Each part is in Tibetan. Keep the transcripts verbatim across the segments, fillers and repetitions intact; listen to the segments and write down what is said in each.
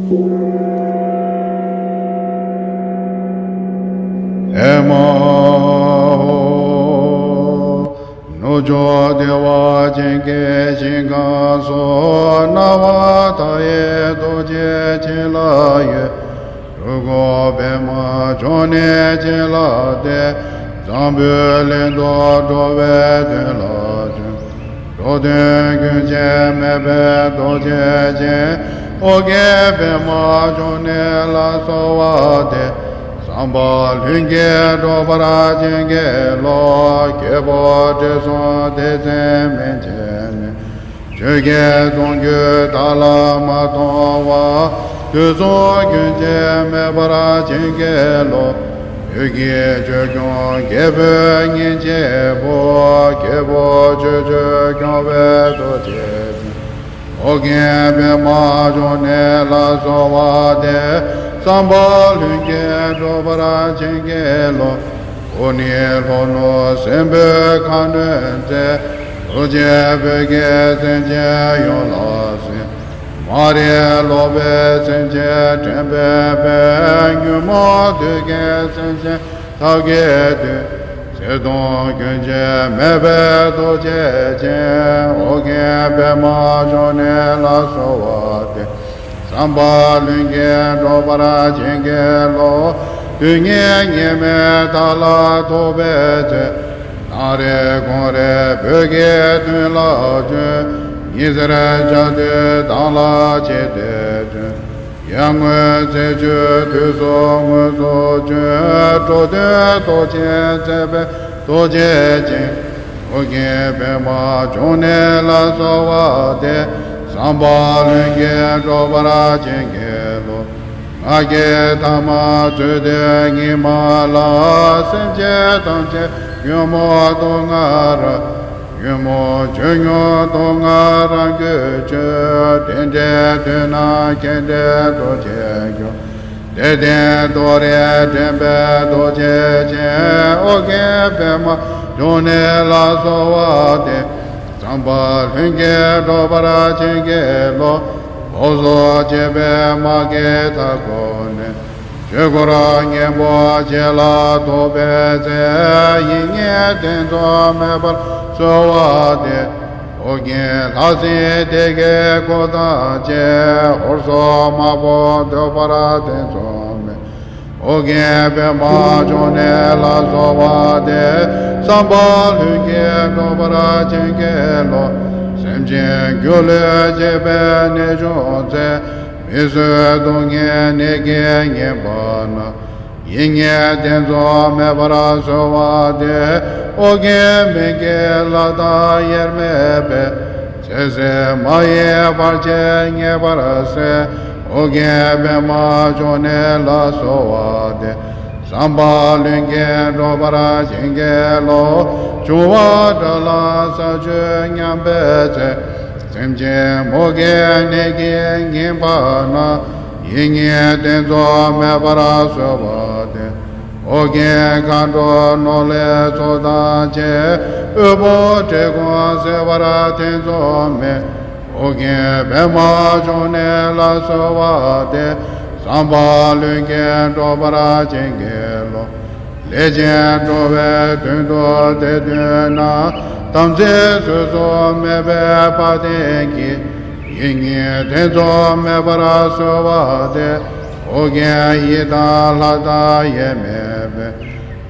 ཨེ་མ་ཧོ། ནུབ་ཕྱོགས་བདེ་བ་ཅན་གྱི་ཞིང་ཁམས་སུ། སྣང་བ་མཐའ་ཡས་རྡོ་རྗེ་འཆང་ལ་འོས། སྤྲུལ་སྐུ་པདྨ་འབྱུང་གནས་ཀྱི་ལྷ་སྟེ། འཛམ་བུའི་གླིང་དུ་འགྲོ་བའི་དོན་ལ་བྱོན། འགྲོ་དོན་ཀུན་བྱེད་མོས་པའི་རྡོ་རྗེ་ཅན། ཨོ་རྒྱན་པདྨ་འབྱུང་གནས་ལ་གསོལ་བ་འདེབས། བསམ་པ་ལྷུན་གྱིས་འགྲུབ་པར་བྱིན་གྱིས་རློབས། སྐྱེས་བུ་དྲི་བསུང་ཏིང་འཛིན་སྨིན་བྱེད་ནས། ཆོས་ཀྱི་གཏོང་རྒྱུད་བདག་ལ་མ་སྟོང་བར། དུས་གསུམ་རྒྱུན་ཆད་མེད་པར་བྱིན་གྱིས་རློབས། བོད་ཀྱི་ཆོས་སྐྱོང་རྒྱལ་པོའི་གཉེན་གཅིག་པུ། སྐྱེས་བུ་ཆོས་སྤྱོད་སྐྱོང་བའི་རྡོ་རྗེ་ཅན། ཨོ་རྒྱན་པདྨ་འབྱུང་གནས་ལ་གསོལ་བ་འདེབས། བསམ་པ་ལྷུན་གྱིས་འགྲུབ་པར་བྱིན་གྱིས་རློབས། ཨོ་ནི་ལྷོ་ནུབ་སྲིན་པོའི་ཁ་གནོན་མཛད། རྡོ་རྗེ་བོད་ཀྱི་སེམས་ཅན་ཡོངས་ལ་གཟིགས། མ་རིག་ལོག་པའི་སེམས་ཅན་འདྲེན་པའི་དཔལ། ཉོན་མོངས་བདུད་ཀྱི་སེམས་ཅན་ཐབས་ཀྱིས་འདུལ། གཟིགས་མཐོང་སྐྱོན་ཅན་མེད་པའི་རྡོ་རྗེ་ཅན། ཨོ་རྒྱན་པདྨ་འབྱུང་གནས་ལ་གསོལ་བ་འདེབས། བསམ་པ་ལྷུན་གྱིས་འགྲུབ་པར་བྱིན་གྱིས་རློབས། དུས་ངན་ངེས་མེད་བདག་ལ་ཐུག་པའི་ཚེ། ནངས་རེ་དགོང་རེ་བོད་ཀྱི་དོན་ལ་བྱོན། ཉི་ཟེར་འཆར་དུས་མདངས་ལ་ཆས་ཏེ་བྱོན། ཡར་ངོའི་ཚེས་བཅུའི་དུས་སུ་དངོས་སུ་བྱོན། འགྲོ་དོན་རྟོགས་ཤིང་མཛད་པའི་རྡོ་རྗེ་ཅན། ཨོ་རྒྱན་པདྨ་འབྱུང་གནས་ལ་གསོལ་བ་འདེབས། བསམ་པ་ལྷུན་གྱིས་འགྲུབ་པར་བྱིན་གྱིས་རློབས། ང་རྒྱལ་ཐ་མལ་རྩོད་ལྡན་ཉི་མ་ལ། སེམས་ཅན་ཐམས་ཅད་ཉོན་མོངས་དུག་ལྔ་རགས། ཉོན་མོངས་ཆོས་ཉིད་དུག་ལྔ་རང་རྒྱུད་ཆོས། དེ་འདྲའི་དོན་རྣམས་མཁྱེན་བརྩེ་རྡོ་རྗེ་སྐྱོང་། དད་ལྡན་དོ་རུང་འདྲེན་པའི་རྡོ་རྗེ་ཅན། ཨོ་རྒྱན་པདྨ་འབྱུང་གནས་ལ་གསོལ་བ་འདེབས། བསམ་པ་ལྷུན་གྱིས་འགྲུབ་པར་བྱིན་གྱིས་རློབས། ཕྱོགས་སུ་སྐྱེས་པའི་མ་རྒན་མཐའ་འཁོབ་ནས། ཆོས་འཁོར་གཉན་པོ་བྱེ་ལ་ཐུག་པའི་ཚེ། ཡིད་གཉིས་གཏིང་རྫོགས་མེད་པར་གསོལ་བ་འདེབས། ཨོ་རྒྱན་ལྷ་སྲིན་སྡེ་བརྒྱད་འཁོར་དང་བཅས། ཧོར་སོག་དམག་དཔུང་བཟློག་པར་གཏིང་རྫོགས་མེད། ཨོ་རྒྱན་པདྨ་འབྱུང་གནས་ལ་གསོལ་བ་འདེབས། བསམ་པ་ལྷུན་གྱིས་འགྲུབ་པར་བྱིན་གྱིས་རློབས། སེམས་ཅན་སྒྱུ་ལུས་བྱེད་པའི་ནད་བྱུང་ཚེ། མི་བཟོད་སྡུག་བསྔལ་ནད་ཀྱིས་ཉེན་པ་ན། ཡིད་གཉིས་གཏིང་རྫོགས་མེད་པར་གསོལ་བ་འདེབས། ཨོ་རྒྱན་མི་བསྐྱོད་ལྷ་དང་དབྱེར་མེད་པའི། ཚེ་ཟད་མ་ཡིན་བར་ཆད་ངེས་པར་སེལ། ཨོ་རྒྱན་པདྨ་འབྱུང་གནས་ལ་གསོལ་བ་འདེབས། བསམ་པ་ལྷུན་གྱིས་འགྲུབ་པར་བྱིན་གྱིས་རློབས། འབྱུང་བ་དགྲ་ལྷ་ས་བཅུད་ཉམས་པའི་ཚེ། སེམས་ཅན་མུ་གེའི་ནད་ཀྱིས་ཉེན་པ་ན། ཡིད་གཉིས་གཏིང་རྫོགས་མེད་པར་གསོལ་བ་འདེབས། ཨོ་རྒྱན་མཁའ་འགྲོ་ནོར་ལྷའི་ཚོགས་དང་བཅས། དབུལ་ཕོངས་བཀྲེས་སྐོམ་སེལ་བར་གཏིང་རྫོགས་མེད། ཨོ་རྒྱན་པདྨ་འབྱུང་གནས་ལ་གསོལ་བ་འདེབས། བསམ་པ་ལྷུན་གྱིས་འགྲུབ་པར་བྱིན་གྱིས་རློབས། ལས་ཅན་འགྲོ་བའི་དོན་དུ་དེ་སྟོན་ན། དམ་ཚིག་ཟོལ་ཟོག་མེད་པའི་དཔའ་གདེང་གིས། ཡིད་གཉིས་གཏིང་རྫོགས་མེད་པར་གསོལ་བ་འདེབས། ཨོ་རྒྱན་ཡི་དམ་ལྷ་དང་དབྱེར་མེད་པའི།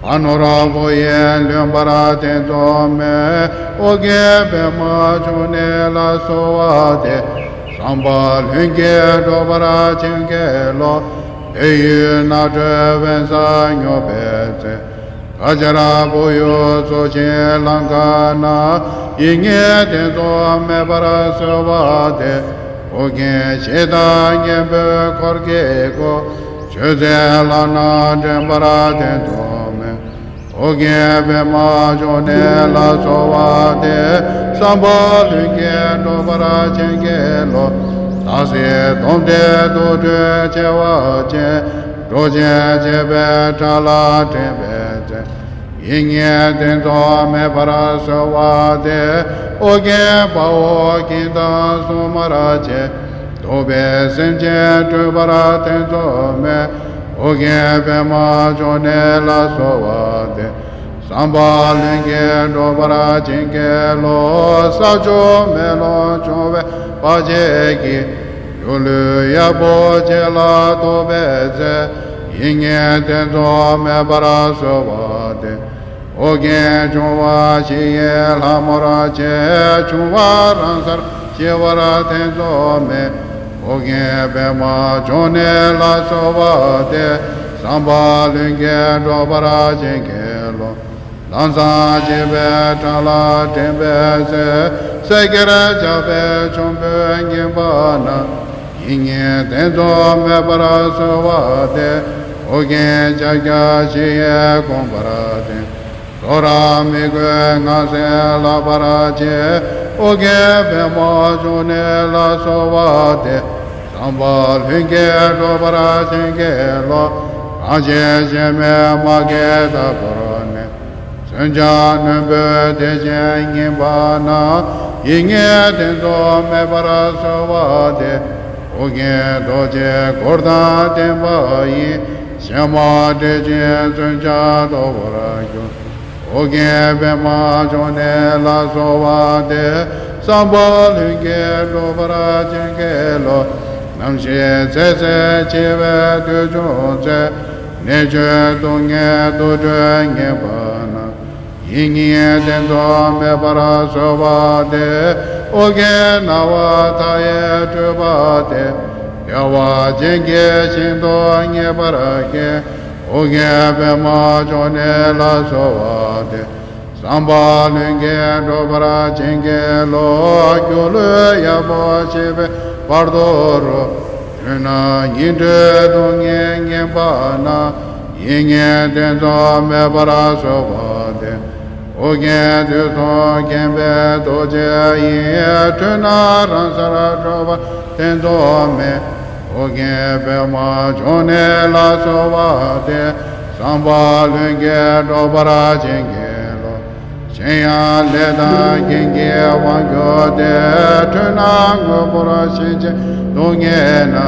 ཕ་ནོར་བུ་ཡིས་ལོན་པར་གཏིང་རྫོགས་མེད། ཨོ་རྒྱན་པདྨ་འབྱུང་གནས་ལ་གསོལ་བ་འདེབས། བསམ་པ་ལྷུན་གྱིས་འགྲུབ་པར་བྱིན་གྱིས་རློབས། བོད་ཡུལ་ནགས་ཁྲོད་དབེན་ས་སྙོགས་པའི་ཚེ། ཁ་ཆར་བུ་ཡུག་འཚུབས་ཤིང་ལང་ཁ་ན། ཡིད་གཉིས་གཏིང་རྫོགས་མེད་པར་གསོལ་བ་འདེབས། ཨོ་རྒྱན་ཞེ་སྡང་གཉེན་པོའི་འཁོར་གྱིས་བསྐོར། ཆོས་མཛད་ལྷ་རྣམས་འདྲེན་པར་གཏིང་རྫོགས་མེད། ཨོ་རྒྱན་པདྨ་འབྱུང་གནས་ལ་གསོལ་བ་འདེབས། བསམ་པ་ལྷུན་གྱིས་འགྲུབ་པར་བྱིན་གྱིས་རློབས། སྟག་གཟིག་དོམ་དྲེད་དུག་སྦྲུལ་མཆེ་བ་ཅན། འགྲོ་ཆེན་བྱེད་པའི་དགྲ་ལ་འདྲེན་པའི་ཚེ། ཡིད་གཉིས་གཏིང་རྫོགས་མེད་པར་གསོལ་བ་འདེབས། ཨོ་རྒྱན་དཔའ་བོ་གིང་དང་སྲུང་མར་བཅས། རྫོགས་པའི་སེམས་ཅན་སྤྲུལ་པར་ཐེ་ཚོམ་མེད། ཨོ་རྒྱན་པདྨ་འབྱུང་གནས་ལ་གསོལ་བ་འདེབས། བསམ་པ་ལྷུན་གྱིས་འགྲུབ་པར་བྱིན་གྱིས་རློབས། ས་ཆུ་མེ་རླུང་འབྱུང་བའི་བར་ཆད་ཀྱིས། སྒྱུ་ལུས་གཡར་པོ་ཆེ་ལ་ཐུག་པའི་ཚེ། ཡིད་གཉིས་ཐེ་ཚོམ་མེད་པར་གསོལ་བ་འདེབས། ཨོ་རྒྱན་འབྱུང་བ་བཞི་ཡི་ལྷ་མོར་བཅས། འབྱུང་བ་རང་སར་ཞི་བར་ཐེ་ཚོམ་མེད། ཨོ་རྒྱན་པདྨ་འབྱུང་གནས་ལ་གསོལ་བ་འདེབས། བསམ་པ་ལྷུན་གྱིས་འགྲུབ་པར་བྱིན་གྱིས་རློབས། ལམ་སྲང་བཅས་པའི་བྲག་ལ་འགྲིམ་པའི་ཚེ། སེར་སྐྱར་ཆགས་པའི་འབྱུང་པོས་ཉེན་པ་ན། ཡིད་གཉིས་ཐེ་ཚོམ་མེད་པར་གསོལ་བ་འདེབས། ཨོ་རྒྱན་ཕྱག་རྒྱ་བཞི་ཡིས་བསྐོར་བར་བསྟིམ། ཟོར་ར་མི་རྒོད་ངག་གསལ་ལག་པར་འཁྱེར། ཨོ་རྒྱན་པདྨ་འབྱུང་གནས་ལ་གསོལ་བ་འདེབས། བསམ་པ་ལྷུན་གྱིས་འགྲུབ་པར་བྱིན་གྱིས་རློབས། གང་ཕྱིར་གཞན་མེད་མ་སྐྱེས་དག་པར་གནས། མཚོན་ཆ་རྣོན་པོས་དེ་བཞིན་ཉེན་པ་ན། ཡིད་གཉིས་ཐེ་ཚོམ་མེད་པར་གསོལ་བ་འདེབས། ཨོ་རྒྱན་རྡོ་རྗེའི་གུར་དང་ལྡན་པ་ཡི། གཞན་མ་འདྲེས་ཤིང་མཚོན་ཆ་རྟོགས་པར་འགྱུར། ཨོ་རྒྱན་པདྨ་འབྱུང་གནས་ལ་གསོལ་བ་འདེབས། བསམ་པ་ལྷུན་གྱིས་འགྲུབ་པར་བྱིན་གྱིས་རློབས། ནམ་ཞིག་ཚེ་ཟད་འཆི་བའི་དུས་བྱུང་ཚེ། ནད་བཅོས་སྡུག་བསྔལ་དུག་སྦྲུལ་ཉེན་པ་ན། ཡིད་གཉིས་ཐེ་ཚོམ་མེད་པར་གསོལ་བ་འདེབས། ཨོ་རྒྱན་སྣང་བ་མཐའ་ཡས་སྤྲུལ་པ་སྟེ། བདེ་བ་ཅན་གྱི་ཞིང་དུ་ངེས་པར་སྐྱེ། ཨོ་རྒྱན་པདྨ་འབྱུང་གནས་ལ་གསོལ་བ་འདེབས། བསམ་པ་ལྷུན་གྱིས་འགྲུབ་པར་བྱིན་གྱིས་རློབས། སྒྱུ་ལུས་གཡར་པོ་ཆེ་བའི་བར་དོ་རུ། འཁྲུལ་སྣང་ཉིད་འཁྲུལ་སྡུག་བསྔལ་ཉེན་པ་ན། ཡིད་གཉིས་ཐེ་ཚོམ་མེད་པར་གསོལ་བ་འདེབས། ཨོ་རྒྱན་དུས་གསུམ་མཁྱེན་པའི་རྡོ་རྗེ་ཡིས། འཁྲུལ་སྣང་རང་སར་གྲོལ་བར་ཐེ་ཚོམ་མེད། ཨོ་རྒྱན་པདྨ་འབྱུང་གནས་ལ་གསོལ་བ་འདེབས། བསམ་པ་ལྷུན་གྱིས་འགྲུབ་པར་བྱིན་གྱིས་རློབས། གཞན་ཡང་ལས་དང་རྐྱེན་གྱིས་དབང་གྱུར་ཏེ། འཁྲུལ་སྣང་དངོས་པོར་ཞེན་ཅིང་སྡུག་བསྔལ་ན།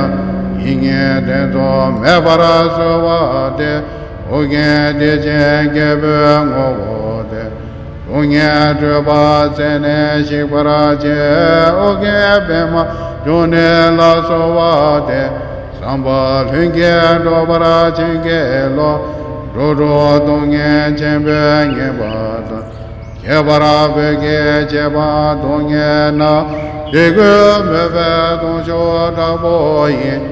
ཡིད་གཉིས་ཐེ་ཚོམ་མེད་པར་གསོལ་བ་འདེབས། ཨོ་རྒྱན་བདེ་ཆེན་རྒྱལ་པོའི་ངོ་བོ་སྟེ། སྡུག་བསྔལ་སྤྲོས་པ་རྩད་ནས་ཞིག་པར་བྱེད། ཨོ་རྒྱན་པདྨ་འབྱུང་གནས་ལ་གསོལ་བ་འདེབས། བསམ་པ་ལྷུན་གྱིས་འགྲུབ་པར་བྱིན་གྱིས་རློབས། འགྲོ་དྲུག་སྡུག་བསྔལ་ཆེན་པོས་ཉེན་པ་དང་། ཁྱད་པར་བོད་ཀྱི་བྱེད་པ་སྡུག་བསྔལ་ན། དད་གུས་མོས་པའི་གདུང་ཤུགས་དྲག་པོ་ཡིས།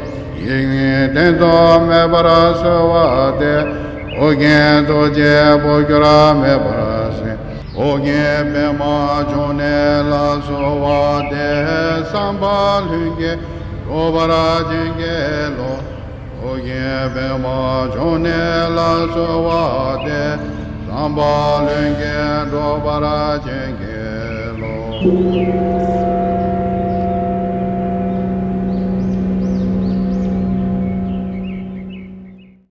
ཡིད་གཉིས་ཐེ་ཚོམ་མེད་པར་གསོལ་བ་འདེབས། ཨོ་རྒྱན་རྡོ་རྗེའི་འཕོ་འགྱུར་མེད་པར་གཟིགས། ཨོ་རྒྱན་པདྨ་འབྱུང་གནས་ལ་གསོལ་བ་འདེབས། བསམ་པ་ལྷུན་གྱིས་འགྲུབ་པར་བྱིན་གྱིས་རློབས། ཨོ་རྒྱན་པདྨ་འབྱུང་གནས་ལ་གསོལ་བ་འདེབས། བསམ་པ་ལྷུན་གྱིས་འགྲུབ་པར་བྱིན་གྱིས་རློབས།